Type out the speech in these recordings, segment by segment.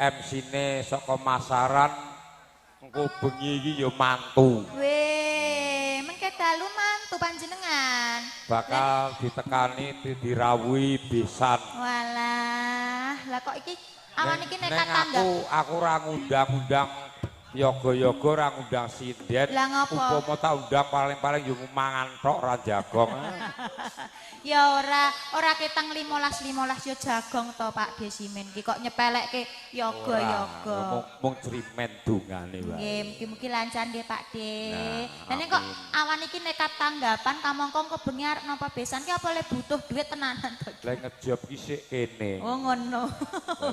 MC-ne saka Masaran engko bengi iki ya mantu. Weh, mengke dalu mantu panjenengan. Bakal ditekani dirawuhi besan. Walah, lah kok iki awan iki nekat tanggap. Aku ora ngundang-undang yoga-yoga, ora ngundang sinden. Upama tak undang paling-paling yo mangan tok ora jagong. Ya ora, ora ketang 15-15 yo jagong to Pak Desimin iki kok nyepelekke yoga-yoga. Mung crimen dungane wae. Nggih, mugi-mugi lancar nggih Pak De. Lah nek kok awan iki nekat tanggapan kamangka engko bengi arep nampa besan ki apa le butuh duit tenanan to. Lah ngejob ki sik kene. Oh ngono.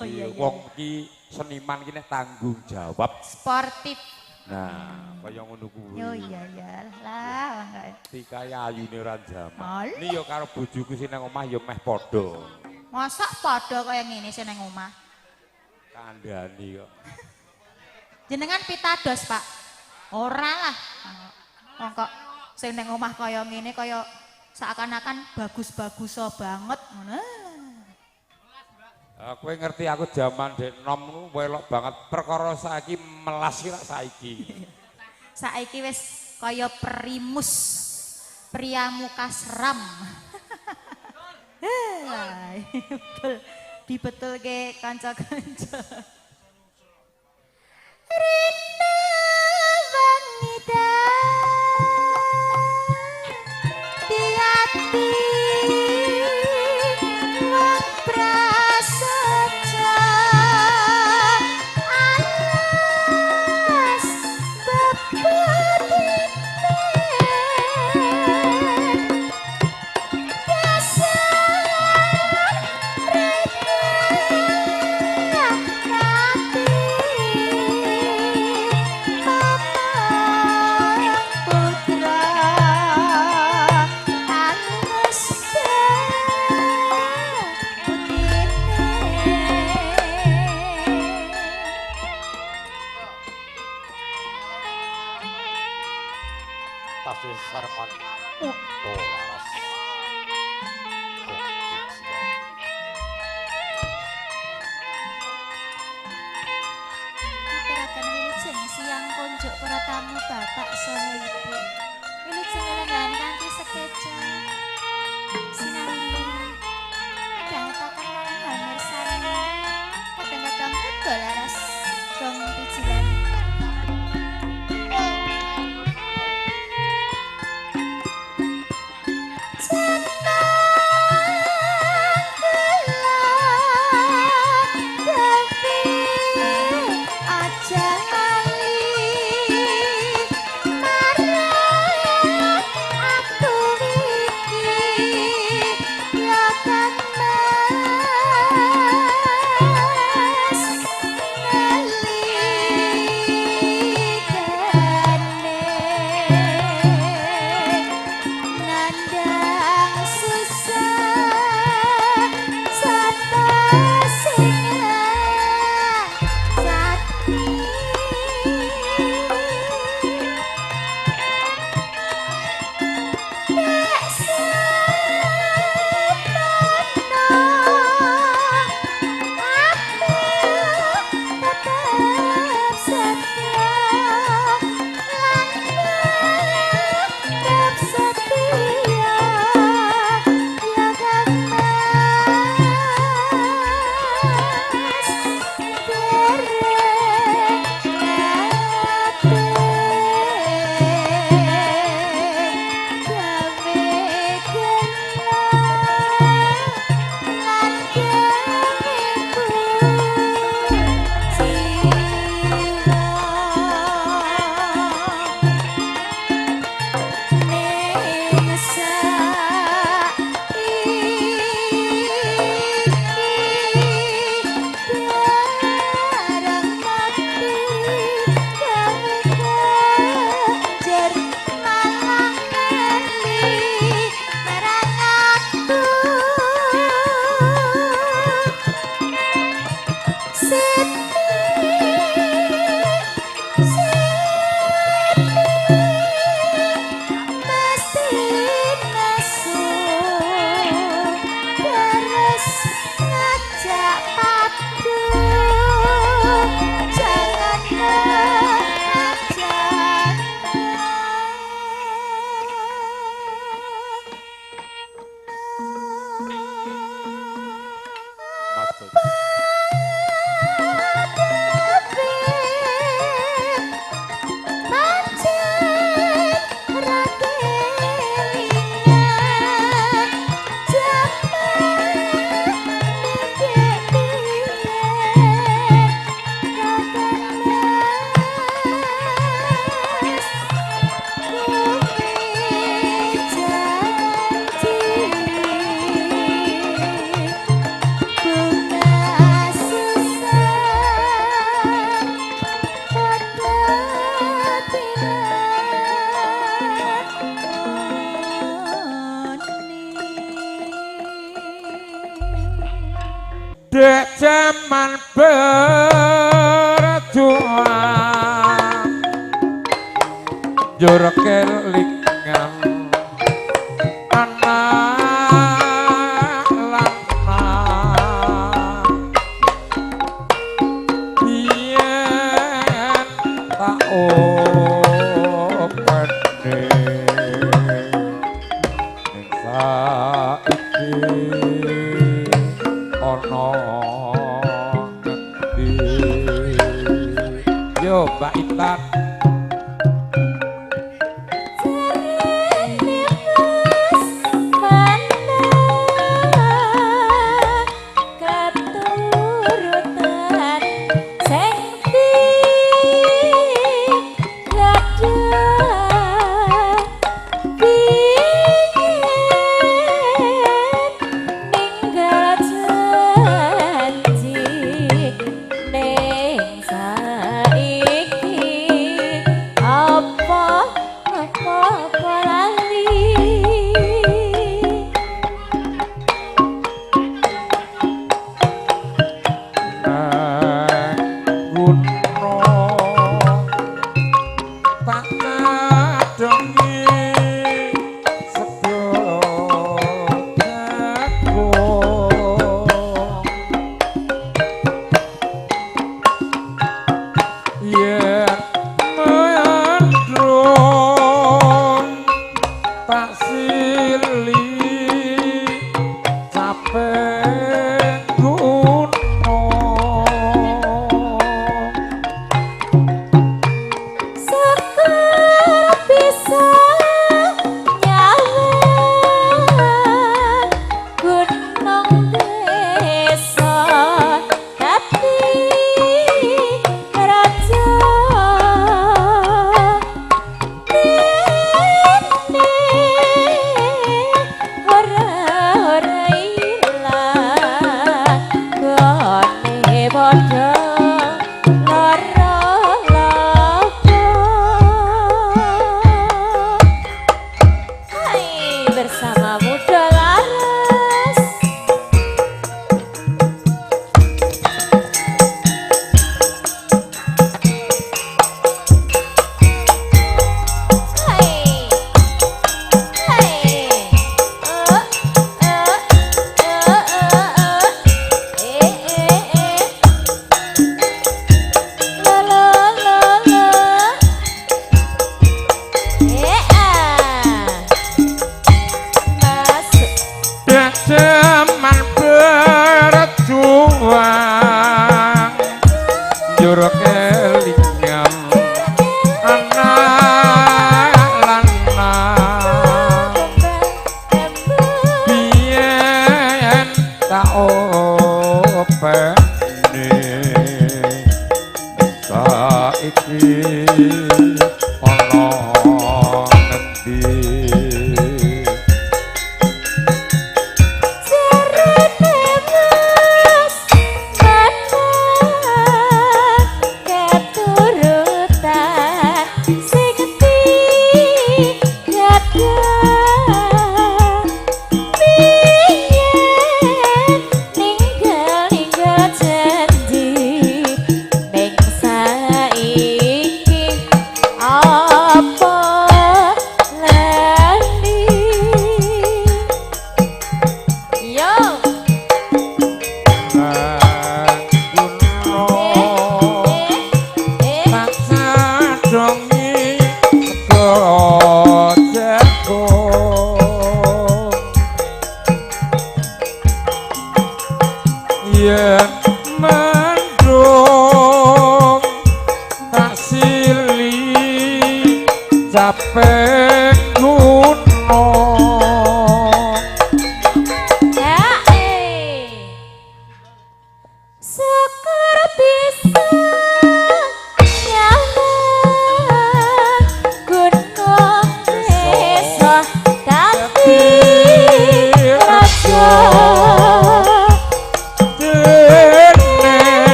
Iya. Wong ki seniman ki nek tanggung jawab. Sportif. Nah, kaya ngono kuwi. Yo iya ya lah mangga. Dikaya ayune ora jaman. Ini yo karo bojoku sing nang omah yo meh padha. Mosok padha kaya ngene sing nang omah? Kandhani kok. Jenengan pitados, Pak? Ora lah. Wong kok sing nang omah kaya ngene kaya seakan-akan bagus-baguso banget ngono. Kowe ngerti aku jaman dek nom welok banget perkara saiki melas ki saiki. Saiki wis kaya primus. Pria muka seram. Betul dibetulke kanca-kanca. Rina wangi dadi wong prasaja alas bebetine dasar rina ati mamang putra alus putine. Tasih sarengan Muda Laras. Aturaken wilujeng siang konjuk para tamu bapak saha ibu. Wilujeng lelenggahan kanthi sekeca. Sinambi dahetaken marang hamirsani kadang-kadang Muda Laras gong pijilan. Aja lali marang aku iki. Njur kelingan anak lanang biyen tak opene ning saiki ana ngendi. Yo Mbak Intan.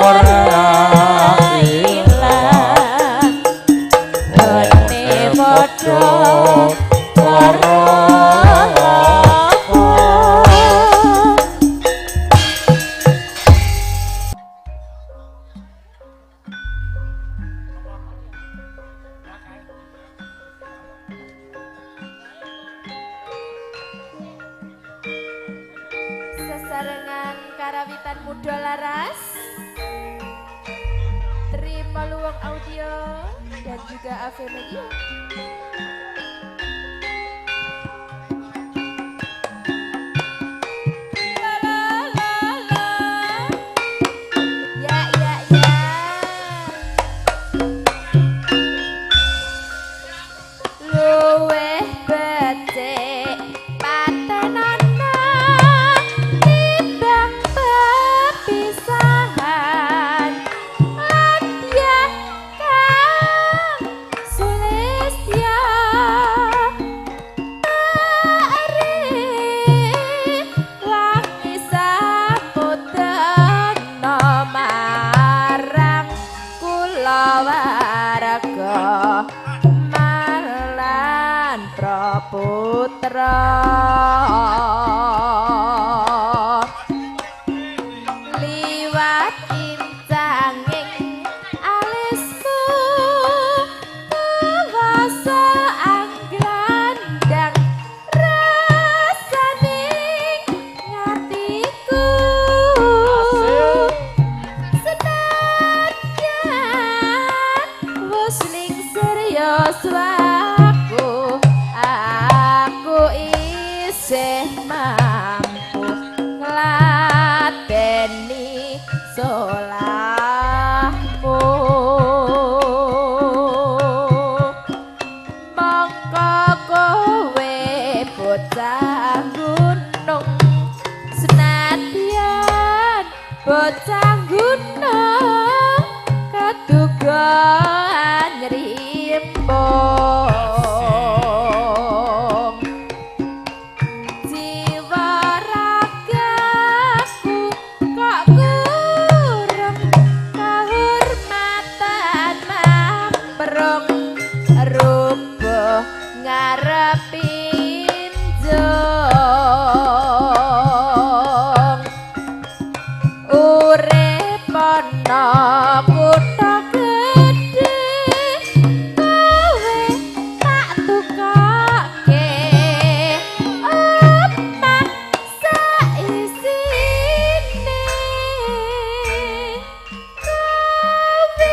Ora ilang. Muda Laras, Terima Luang Audio dan juga AV Media. La la la la. Ya ya ya. Luweh becik patenana timbang pepisahan ladya kang sulistya tari wangi samudana marang kulawarga malan praputra liwat incanging alismu kawasa anggrandang rasaning ngatiku senadyan wis lingsir yuswaku aku isih mampu ngladeni solahmu mongko kowe bocah gunung senadyan bocah gunung kaduga nyrimbung jiwa ragaku kok kurang kahormatan mamprung rubuh ngarepin jong urip ana kutha gedhe kowe tak tukoke omah saisine kowe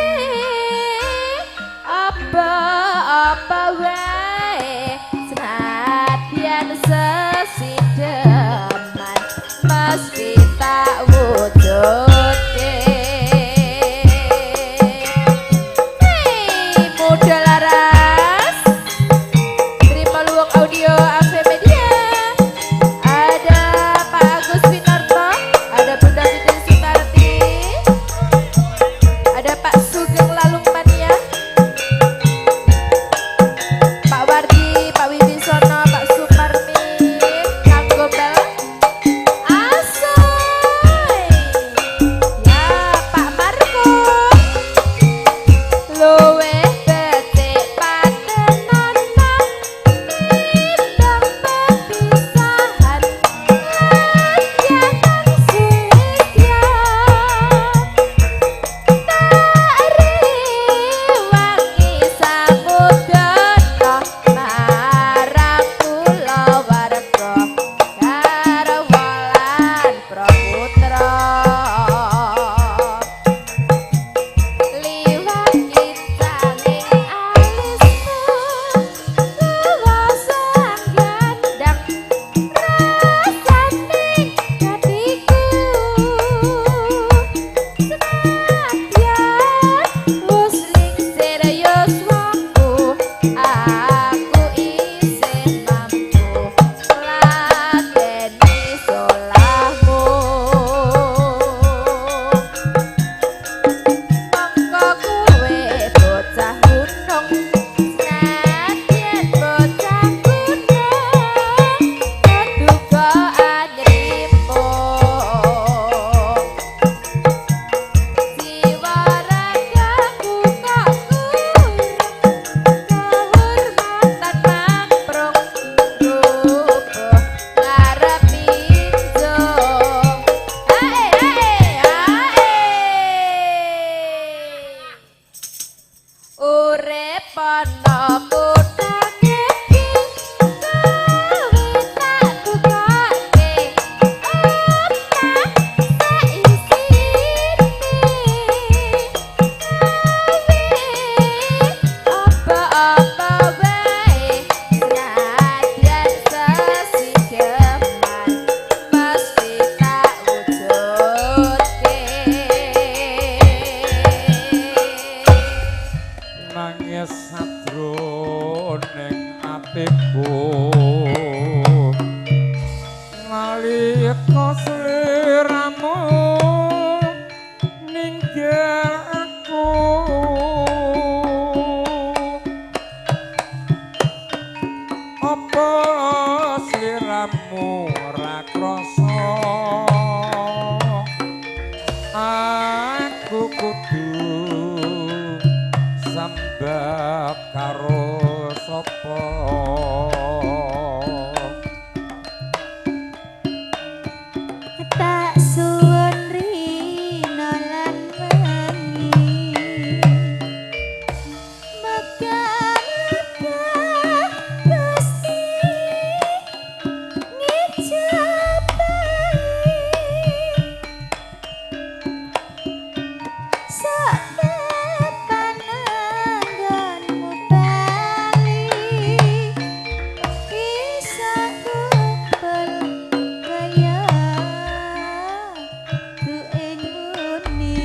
apa-apa wae senadyan sesideman mesti tak wujudke. Hey, Muda Laras, Terima Luang Audio AV Media. Ada Pak Agus Winarto, ada Bunda Fitri Sutarti, ada Pak Sugeng Lalung Mania, Pak Wardi, Pak Wibisono, Pak Suparmin, Kang Gombel, Asoy, ya Pak Marco, luweh becik patenana timbang pepisahan ladya kang sulistya rewangi samudana marang kulawarga garwa lan praputra liwat incanging alismu kawasa anggandang rasaning hatiku senadyan wis lingsir yuswaku aku isih mampu ngladeni solahmu mongko kowe bocah gunung senadyan bocah gunung keduga anyrimbung jiwa ragaku kok kurang kahormatan mamprung rubuh ngarepin jong ae ae ae urip ana kutha gedhe kowe tak tukoke omah saisine sambab karo sapa. Tak suwun rina lan wengi, muga-muga Gusti ngijabahi sak pananggonmu bali, bisa kumpul kaya duing muni.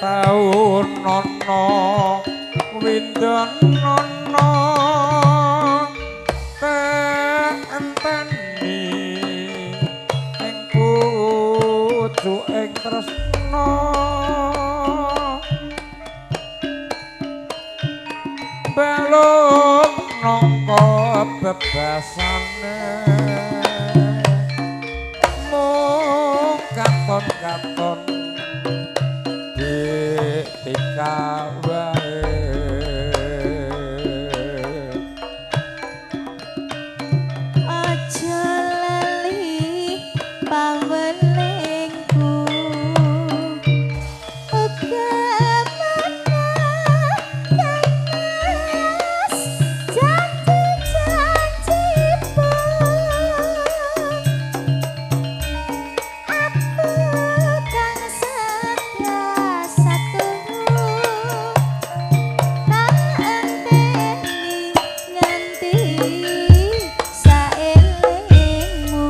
Taun ana windana enteni ing pucuking tresna, balung nangka bebasane mung katon-katon tika wae. Aja lali pawelingku, uga mana Mas janji-janjimu, aku kang setia satu tak enteni nganti saelingmu.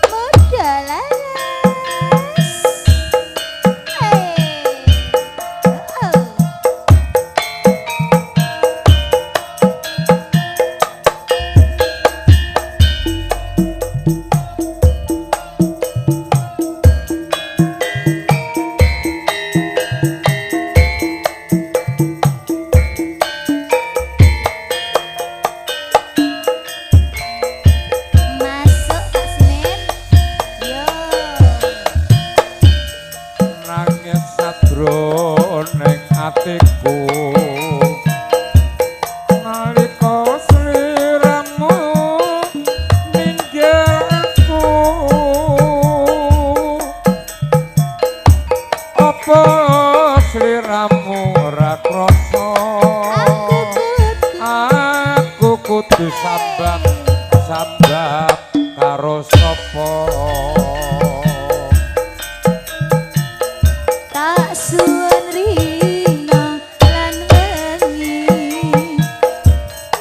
Muda laras. Hey. Oh. Masuk Pak Simen. Yo. Nangis sadroning atiku nalika sliramu ninggal aku, apa sliramu ora krasa? Aku kudu Aku kudu sambab sambab karo sapa. Tak suwun rina lan wengi,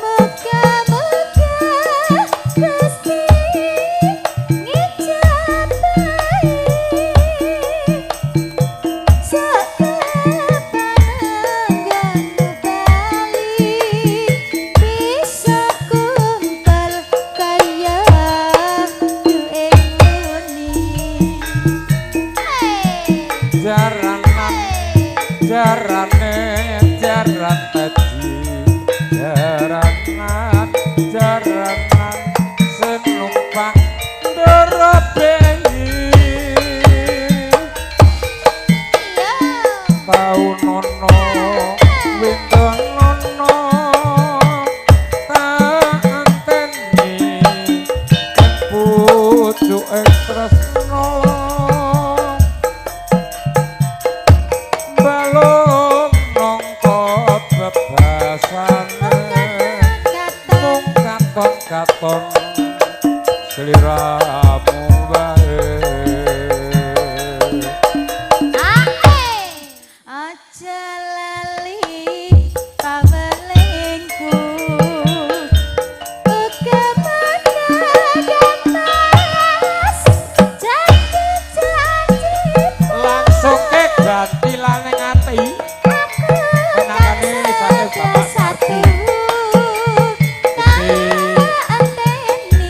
muga-muga Gusti ngijabahi sak pananggonmu bali, bisa kumpul kaya duing muni. Hey. Jaranan jarane jaran teji, jaranan jaranan sing numpak ndara bengi. Taunono windonono tak enteni ing pucuking tresna, balung nangka bebasane mung katon-katon sliramu wae. Aja lali pawelingku, uga mas janji-janjimu, Langsung ke ganti laneng ati aku penangane kang sate Bapak satu Sardi. tak enteni.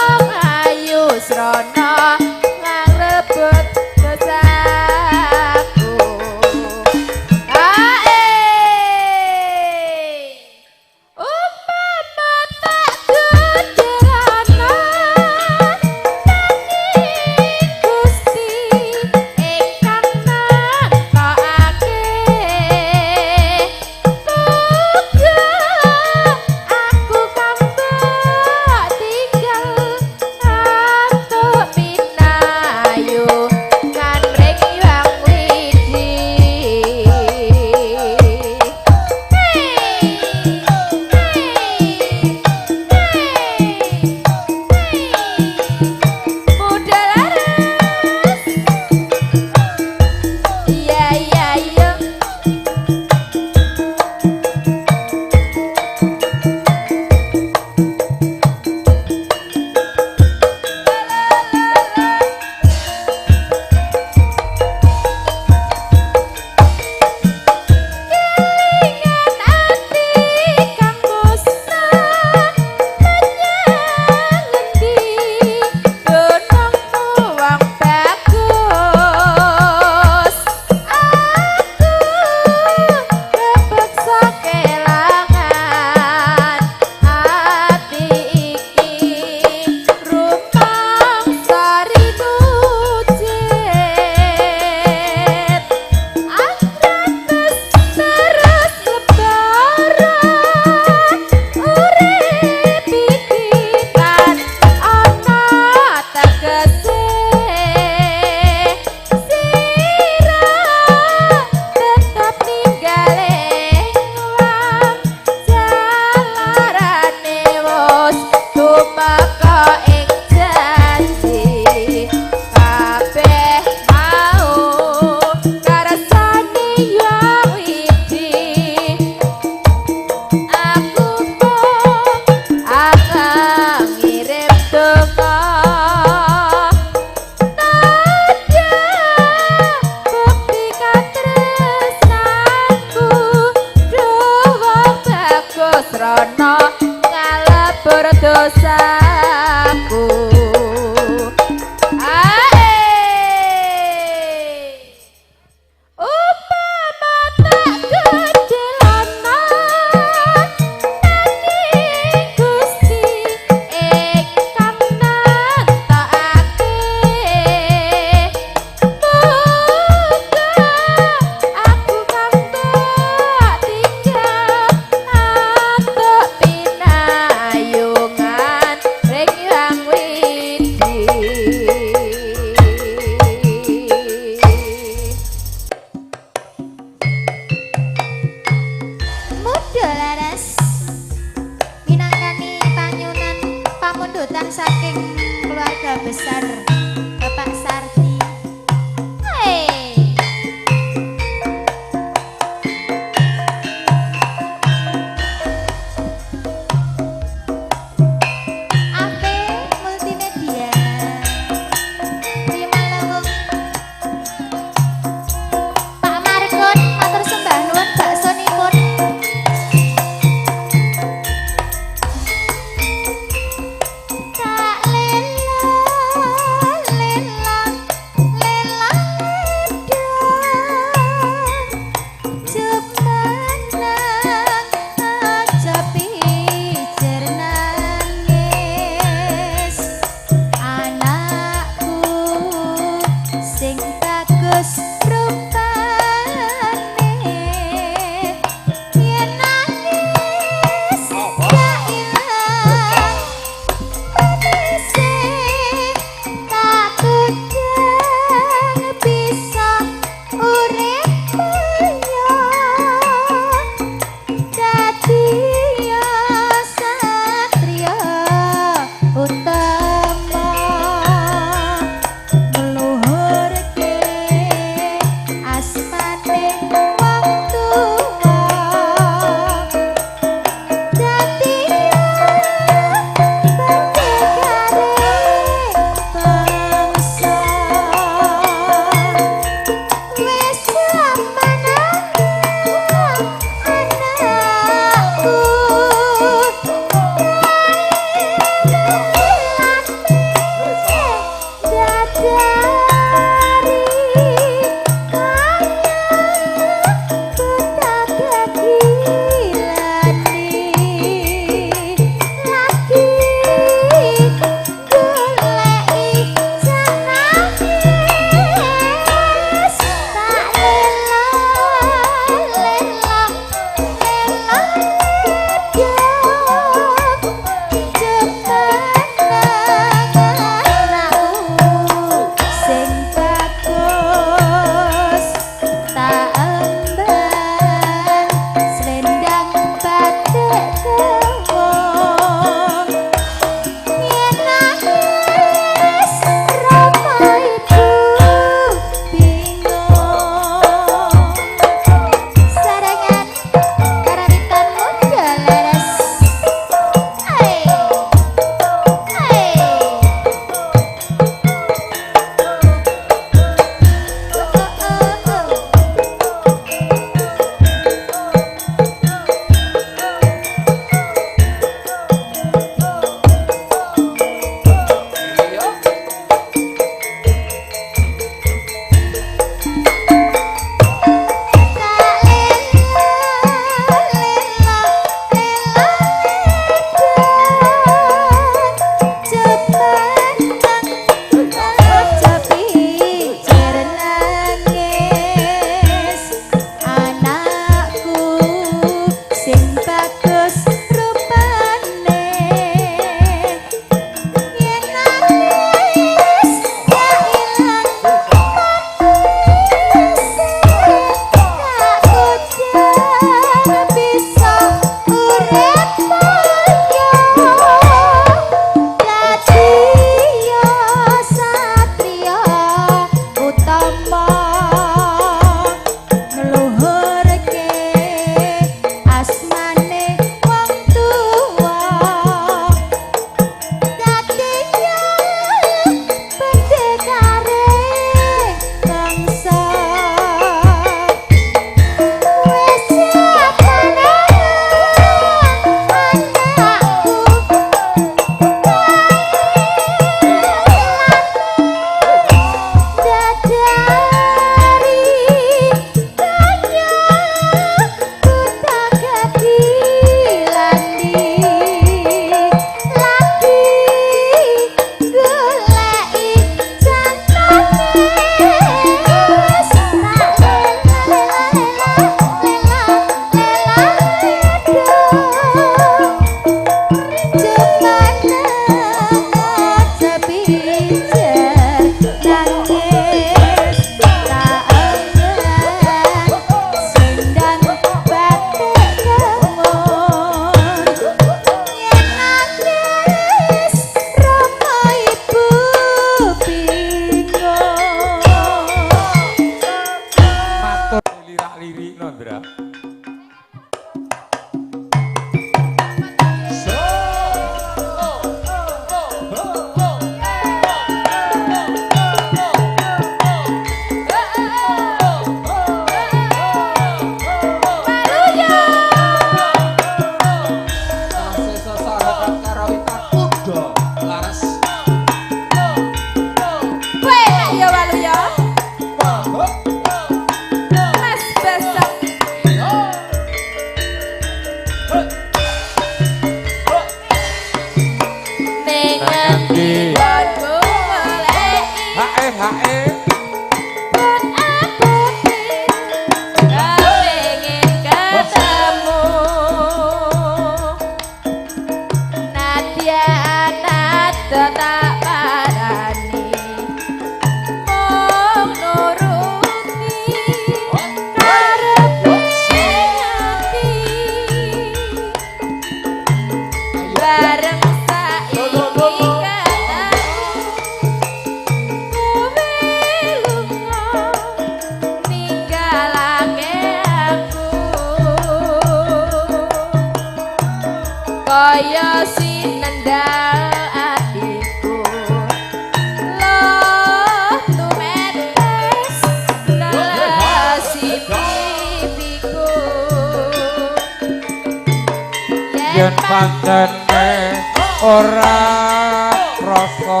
Yen pancene ora krasa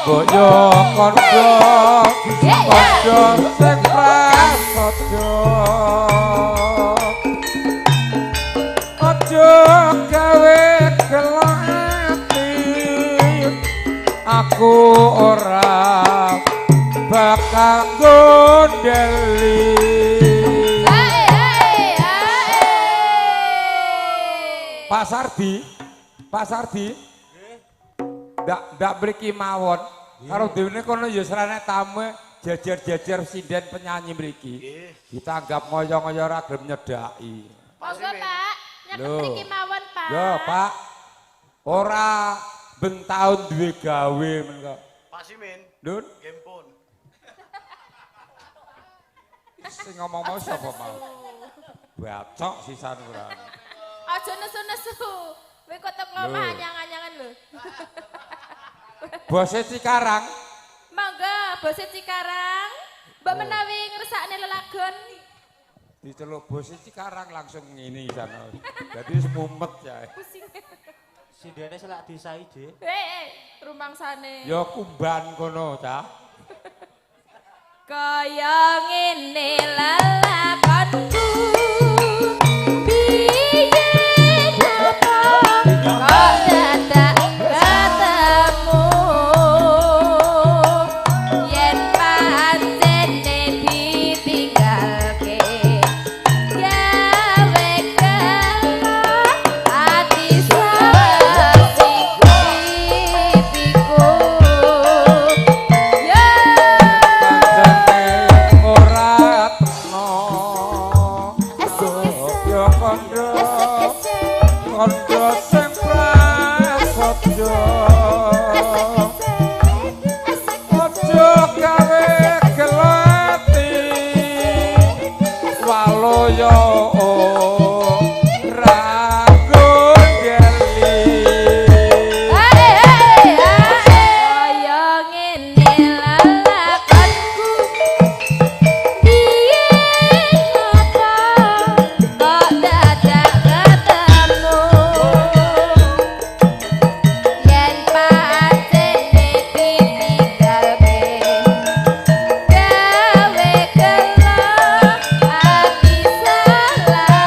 boyo kandha kandha sing prasaja aja gawe gelo ati aku ora bakal gondeli. Pak Sardi, Pak Sardi, ndak mriki mawon. Karo dhewe kono ya serane tamu jejer-jejer sinden penyanyi mriki. Ditanggap ngoyo-ngoyo ora gelem nyedhaki. Monggo Pak, nyekep mriki mawon Pak. Yo Pak, ora ben taun duwe gawe men kok. Pak Simin. Lur, nggih pun. Sing ngomong mau sapa mau? Bacok sisan ora. Aja nesu-nesu. Kowe kok teko omah anyang-anyangan lho. Bose Cikarang. Monggo, bose Cikarang. Mbok menawi ngersakne lelagon. Diceluk bose Cikarang langsung ngene sana. Dadi wis mumet ya. Pusing. Sindene selak disai, Dik. Hei, rumangsane. Ya kumban kono, Cah. Kaya ngene lelakonku. Piye kok dadak ketemu yen pancene ditinggalke gawe gelo ati sesiku piku ya pancene ora tresno ya kandha kandha sing prasaja aja gawe gelo ati waloya ora gondeli. Kaya ngene lelakonku piye ngapa kok dadak ketemu yen pancene ditinggalke gawe gelo ati selawase.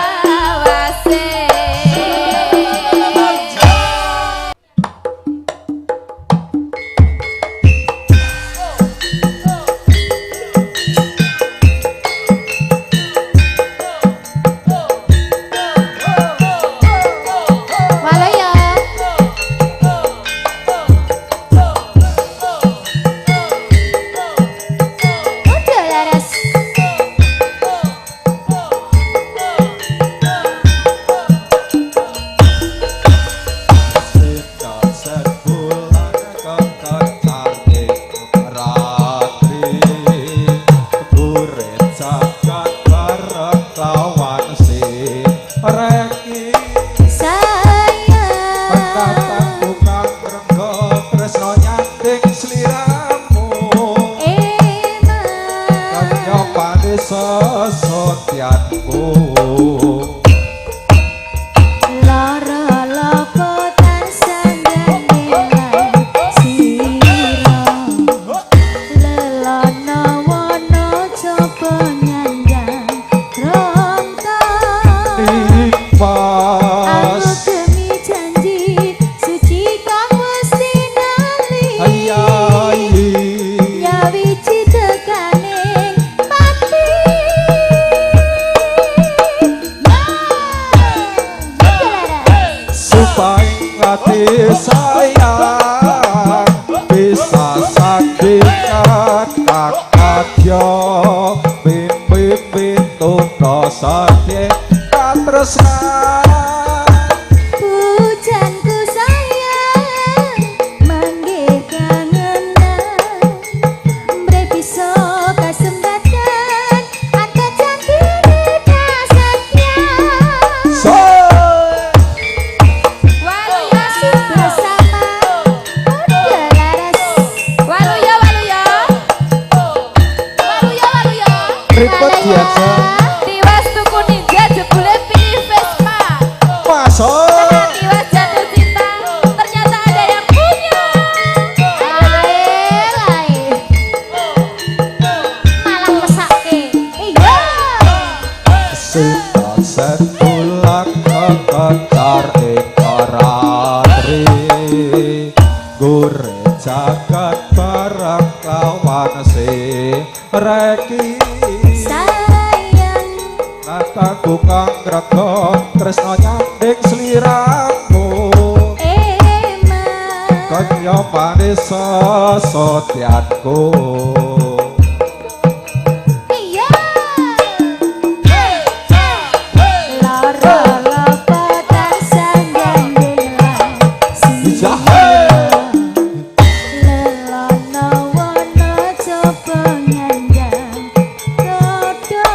Waloyo. Udah laras. Sita sebulan kekecane ratri burit jagat bareng lawan si reki Sayang. Perkataku kang rengga tresno nyanding sliramu Eman. Kanyopane sesotyanku Lara loko tansah gandhelan sira. Lelono wana coba nyandang ronto. Tipas Aku gemi janji suci kang wis tinali. Ayayi Nyawiji tekaning pati. Ya, supaya ati sayang bisa sandingan kang adya mimpi tuna satya katresnan. Pujanku sayang manggih kangenan mbre bisa kasembatan ata jantine kasetya. So Waluyo, Masih bersama udah laras. waluyo, waluyo. Waluyo, waluyo. Pripun biasa Tiwas tuku Ninja jebule pilih Vespa. masuk. reki sayang nataku kang grego tresno nyanding sliramu eman kaya manis sesotyanku. Iya. Loro lopo tansah gandeng lan lelono wono coba ngandang rodho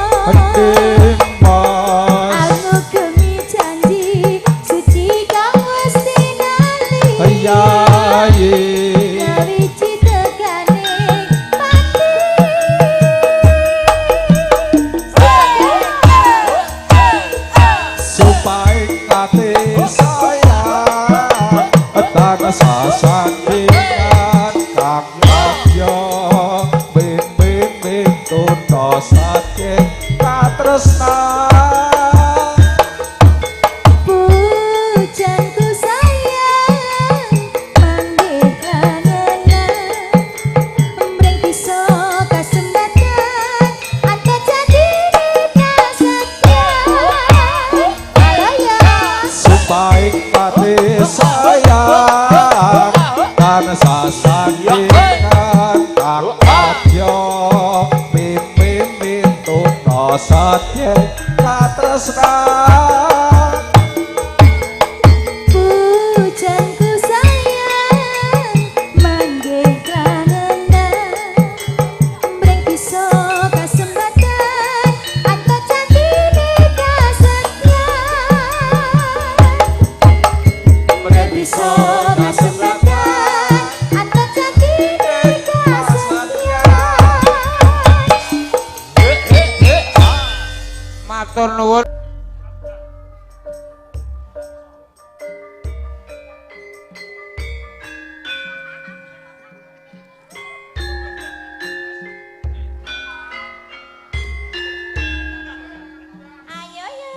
almu gemi janji suci kang wis tinali ngawiji tegane pati. Supaya ati sayang tansah sandingan kang kadya bim tunda satye katresnan. Bujangku sayang manggih langenan mring bisa kasembatan anto janjine kasetya kaya Supaya ati sayang tansah sandingan kang kadya bim tunda satye katresnan. Bujangku sayang manggih langenan mring bisa kasembatan anto janjine kasetya mring bisa kasembatan anto janjine kasetya. Matur nuwun. Ayo yo.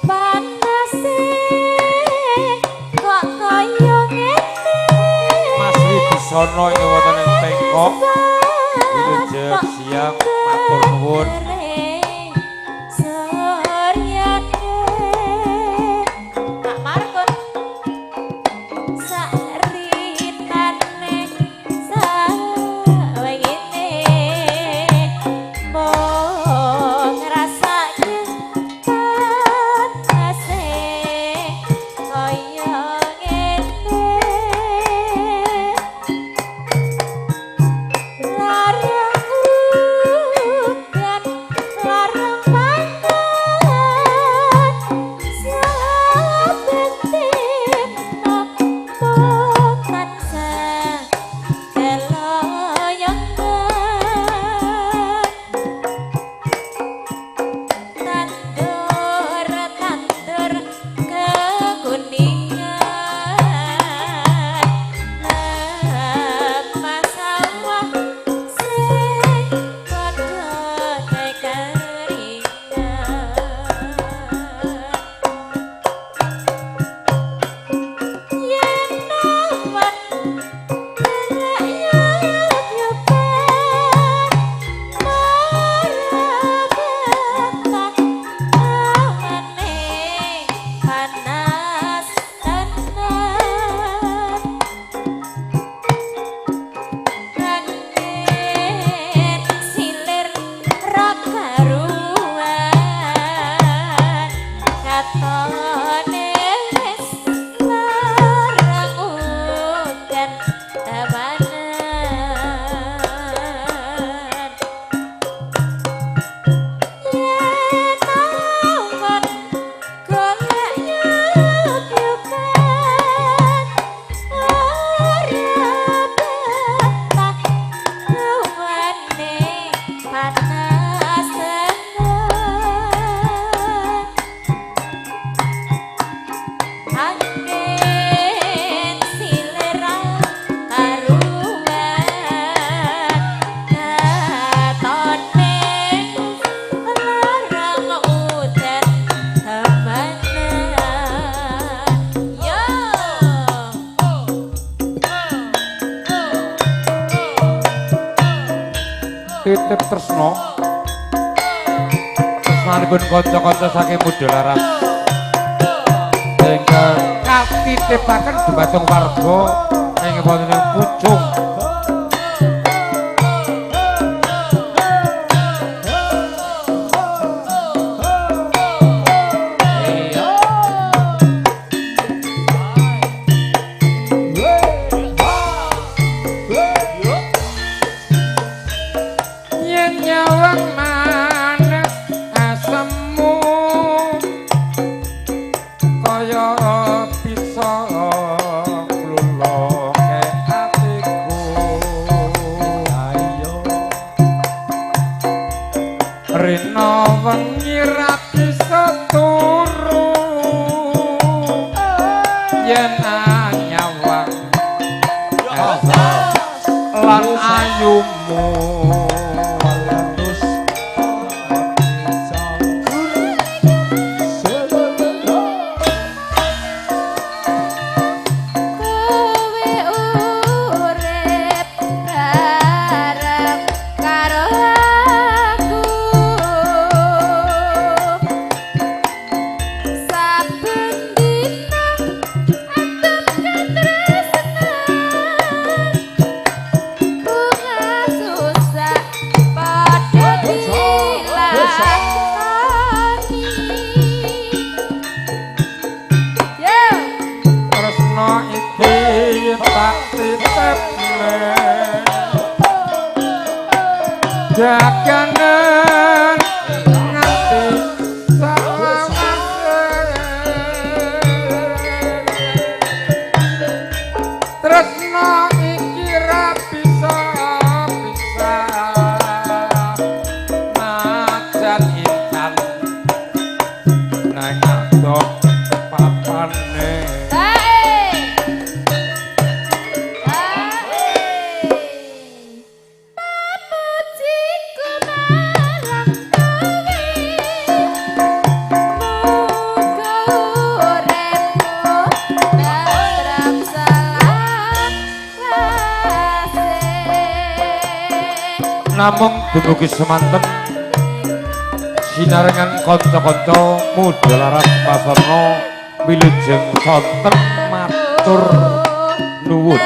Panase kok kaya ngene. Mas Wibisono ing wonten ing Pengkok. Wilujeng siang matur nuwun. Pak Markun sakrinane sawengine mung ngrasake panase kaya ngene. Titip tresno. Tresnanipun kanca-kanca saking Mudha Laras ingkang katitipaken dumateng warga ing wonten Pucung. Yen nyawang manis asemu kaya bisa ngluloke atiku. Ayo Rina wengi ra bisa turu yen anyawang lan ayumu. Terus Kowe urip bareng karo aku. Saben dina antep katresnan. Bunga susah padha dilakoni. Yo. Tresno iki tak titipne jaganen nganti salawase. Tresno iki ra bisa pisah najan intan nang adoh papane. Bae. Bae. Pamujiku marang kowe. Muga uripmu tentrem selawase. Namung dumugi semanten sinarengan kanca-kanca Mudha Laras Pasarna wilujeng sonten matur nuwun.